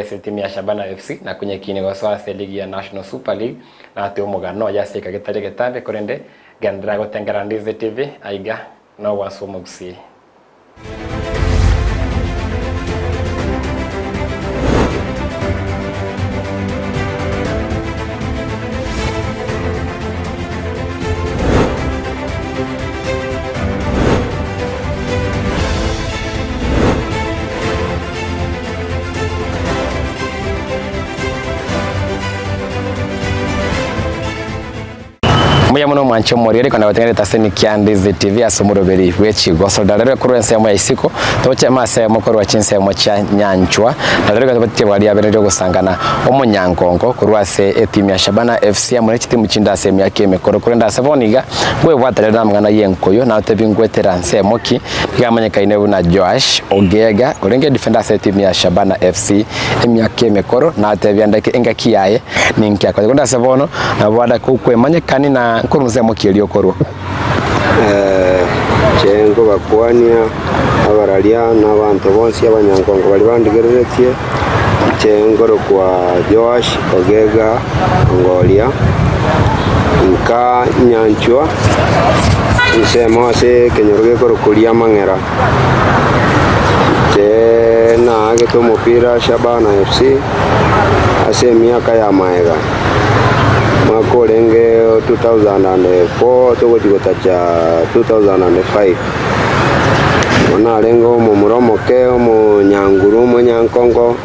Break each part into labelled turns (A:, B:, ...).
A: Ase etimu ya Shabana FC na konyekinia gosoa ase eligi ya National Super League natoe omogano oye ase eka getari egetambe korende genderera gotengera Ndizi TV aiga nogwansa omogusii. Mbuya mono mwanche omoriri kona gotengerete ase emikia Ndizi TV ase omoroberi bwe chigoso darerwe korwa ensemo ya isiko toche amasemo korwa chinsemo chia nyanchwa darerwe gatobatie bwari abereire ogosangana omonyankongo korwa ase etimu ya Shabana FC amo ne chitimu chinde ase emiaka emekoro korende ase bono iga Nkwebwaterere namang'ana y'enkoyo, natebi ngwetera nsemo ki, nigo amanyekaine buna Joash Ogega, orenge defender ase etimu ya Shabana FC emiaka emekoro, natebia ndeke engaki yaye ninki akonya. Korende ase bono nabo adake okwemanyekani na nkorwa nsemo ki erio okorwa.
B: Inche nkobakwania abararia na abanto bonsi abanyankongo baria bandigereretie, inche nkorokwa Joash Ogega Ongoria, inka nyanchwa ensemo ase ekenyoro gekorokwa Riamang'era. Inche naagete omopira Shabana FC ase emiaka ya magega, omwaka orenge 2004 togochia gotacha 2005. Bono narenge omomura omoke, omonyanguru, omonyankongo.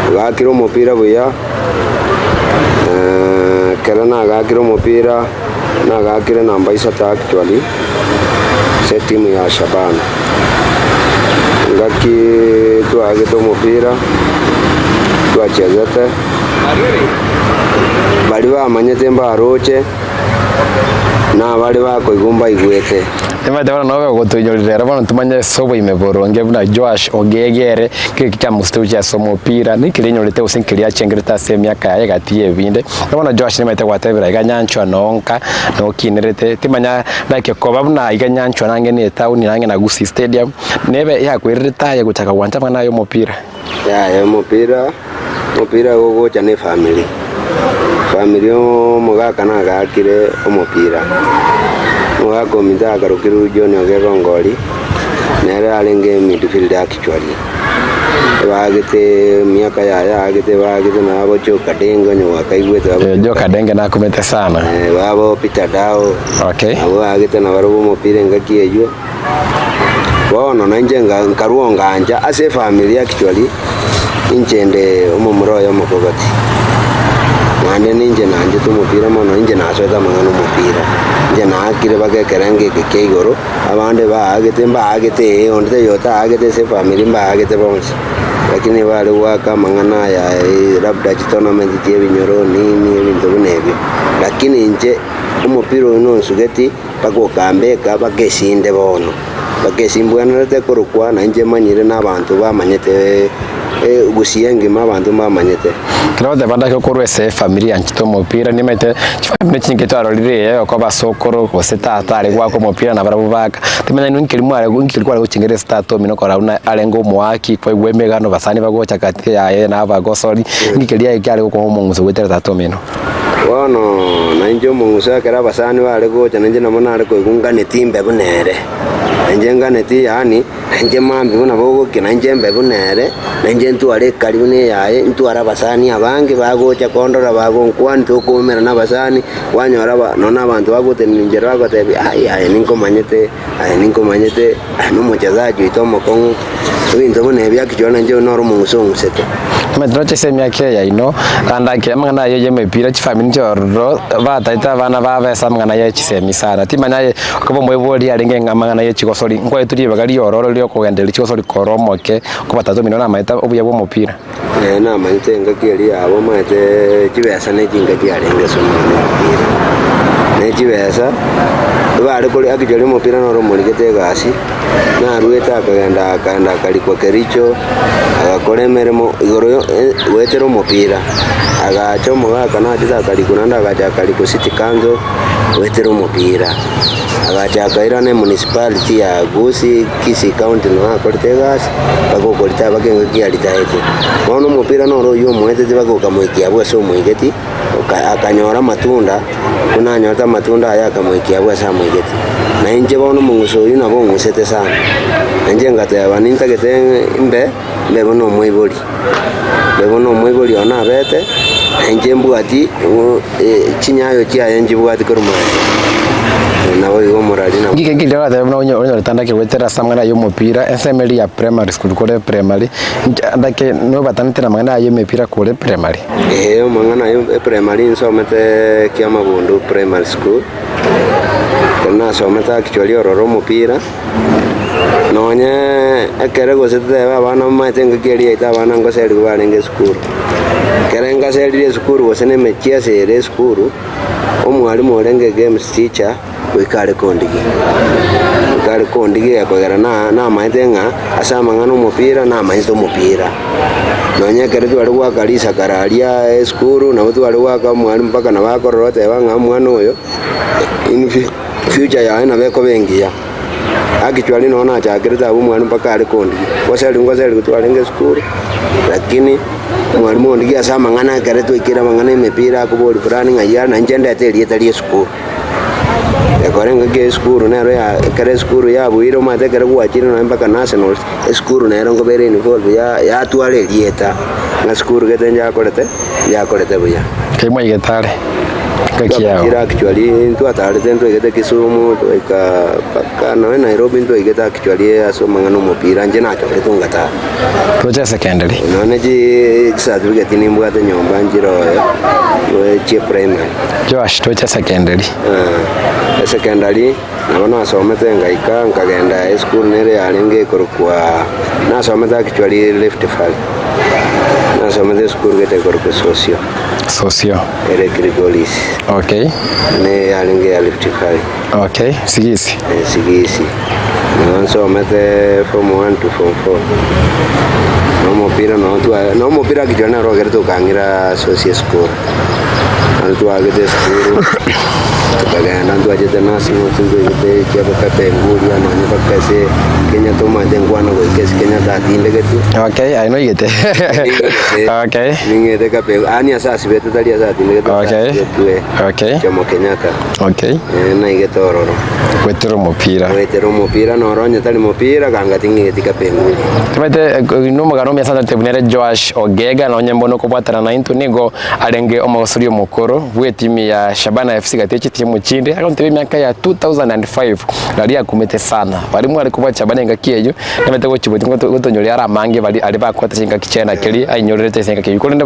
B: Ogakire omopira buya, ekero nagakire omopira, nagakire namba isato actually, ase etimu ya Shabana. Engaki twagete omopira, twachezete, baria bamanyete mbaroche, na abaria bakoigwa mbaigwete.
A: Nimanyete bono nobe ogotoinyorera ere bono tomanye ase oboime boronge buna Joash ogege ere kegeki kiamosete gochia ase omopira, ninki rinyorete gose nki riachengerete ase emiaka yaye egati y'ebinde. Na bono Joash nimanyete gwatebire iga nyanchwa nonka nokinerete, timanya like koba buna iga nyanchwa nange ne etaoni nange na Gusii Stadium, nebe yakwererete aye gochaka gwancha amang'ana aya omopira.
B: Yaya omopira, omopira ogocha na efamiri, efamiri omogaka nagakire omopira, omogaka ominto akarokirwe John Ogega Ongori, nere arenge midfielder actually, ebagete emiaka yaye aagete ebagete nabo Joe Kadenge onye gwakaigwete babo
A: Eh, Joe Kadenge nakumete sana.
B: Eh, babo Peter Dao,
A: Okay.
B: nabo baagete nabarobwo omopira engaki eywo. Bono nainche nkarua ngancha ase efamiri actually, inche inde omomura oye omokogoti, naende ninche nanchete omopira mono, inche nasoete amang'ana omopira, inche naakire mpaka ekerengo eke kia igoro, abande baagete mbaagete ee, onde taiyo otaagete ase efamiri mbaagete bonsi, lakini bare goaka amang'ana aya labda chitournament chia ebinyoro nini ebinto buna ebio, lakini inche omopira oyio nonsugeti. Mpaka okambeka mpaka esinde bono, mpaka esi mbwenerete korokwa, na inche manyire na abanto bamanyete gusii engima abanto mbamanyete.
A: Ekero ogoteba ndake korwa ase efamiri yanchete omopira, nimanyete chifamiri chinke twarorire eye okoba sokoro gose tata are goaka omopira nabarabwo baaka, timanya inwe nkeri mware nkeri kware gochengera ase tata omino korora buna arenge omoaki, kwaigwa emegano basani bagocha gati yaye na abagosori, inki keria aye kiare gokoa omong'uso goetera tata omino?
B: Bono nainche omong'uso ekero abasani bare gocha nainche nabo nare koigwa nganeti mbe buna ere, nainche nganeti yaani nainche mambia buna bogokia nainche mbe buna ere, nainche ntware ekari buna eyaye, ntware abasani abange bagocha kondora bagonkwania tokoumera na abasani, kwanyora aba nonye na abanto bagotenena inchera bagotebia aye aye ninkomanyete, aye ninkomanyete, aye na omochezaji oito omokong'u. Ebinto buna ebi akichora nainche oyo noro omong'uso ong'usete.
A: Omanyete roche ase emiaka eye yaino, naende ake amang'ana ayio y'emepira chifamiri nchiororo bataete abana babo ase amang'ana ye chisemi sana. Timanya aye okoba omoibori arenge ng'a amang'ana ye chigosori, nkwaetwe ribaga riororo riokogendereria chigosori korwa omoke, okoba tata omino namanyete obuya bw'omopira.
B: Ee, namanyete engaki eria yabo omanyete chibesa ne chingaki arenge ase omong'ina omopira. Ne chibesa, ebare kore actually omopira noro omorigete egasi, naruete akagenda akaenda akarikwa Kericho, agakora emeremo igoro yo goetera omopira. Agacha omogaka nachete akarikwa naende agacha akarikwa City Council. Goetera omopira. Agacha akairana emunicipality ya Gusii, Kisii County noo akorete egasi, mpaka okorita mpaka engaki aritaete. Bono omopira noro oyio omoeteti mpaka okamoikia abwo ase omoigeti, oka akanyora amatunda, buna anyorete amatunda aye akamoikia abwo ase amoigeti. Na inche bono omong'uso oyio nabo ong'usete sana. Na inche ngateba nintagete mbe, mbe buna omoibori. Mbe buna omoibori one abete, na inche mbwati chinyayo chiaye nchibwati korwa magega. Naboigo omorari na.
A: Ngike nki riria buna onyorete andake goetera ase amang'ana y'omopira, ensemo eria ya primary school kore primary, andake nobatanete na amang'ana aya y'emepira kore primary?
B: Ee, amang'ana aya eprimary nsomete Kiamagundu Primary School, ekero nasomete actually ororo omopira. Nonye ekere gose totebe abana bamaete engaki eria yaito abana ngoserigwa barenge esukuru. Ekere ngaserire esukuru gose na emechiesa ere esukuru, omwalimu orenge games teacher goika are kondigia, goika are kondigia ekogera na namaete ng'a ase amang'ana omopira namanyete omopira. Nonye ekere tware goaka risakara aria esukuru nabo tware goaka omwalimu mpaka nabo akorora oteba ng'a omwana oyo in future yaye nabo ekoba engiya. Actually nonya nachakerete abwo omwalimu mpaka are kondigia, goseri ngoseri twarenge esukuru, lakini omwalimu ondigia ase amang'ana ekere twaikire amang'ana ya emepira akoboria fulani ng'ai are na inche ndete erieta ria esukuru. Ekero engaki ya esukuru nero ya ekero esukuru yabuire omanyete ekero gwachire nonya mpaka nationals, esukuru nero nkobera involved ya yatwara erieta, ng'a sukuru gete njakorete, njakorete buya.
A: Kai mwaigete are? Engaki yao.
B: Twachire actually ntwatarete ntwaigete Kisumu twaika mpaka nonya Nairobi ntwaigete actually ase amang'ana omopira inche nachorete ngatara.
A: Toche secondary.
B: Nonya chi chicertificate nimbwate nyomba nchire oyo chie primary.
A: Joash toche secondary.
B: Esecondary nabo nasomete ngaika nkagenda esukuru nere yarenge ekorokwa nasomete actually Rift Valley nasomete esukuru gete ekorokwa Sosio.
A: Sosio.
B: Ere Kilgoris.
A: Okay.
B: Ne yarenge ya Rift Valley.
A: Okay, Sigisi.
B: Eh, Sigisi. Nigo nsomete form 1 to form 4. Nomopira no twa nomopira kichwa naro ogerete okang'ira Sosio esukuru. Naende twagete esukuru tokagenda ntwachete nursing homes ntwaigete chiabo Kapenguria nonye mpaka ase Kenya tomanyete nkwana goika ase Kenyatta atindegetwe.
A: Okay, aye noigete. Okay.
B: Ning'ete Kapenguria, yaani ase asibetwe tari ase atindegetwe ase
A: Okay.
B: asibetwe
A: Okay.
B: Jomo Kenyatta.
A: Okay.
B: Eh, naigete ororo.
A: Goetera omopira.
B: Goetera omopira noro onye tari mopira ganga ting'egeti Kapenguria.
A: Omanyete nomogano omuya sana totebia nere Joash Ogega nonye mbono okobwatana naintwe nigo arenge omogosori omokoro bw'etimu ya Shabana FC gati ye chitimu chinde agontebia emiaka ya 2005 riria akumete sana. Baria mware kobua Shabana engaki eyio namanyete gochia gotonyoria are amange baria aria bakwete chingaki chiaye nakeria ainyorerete ase engaki eyio korende.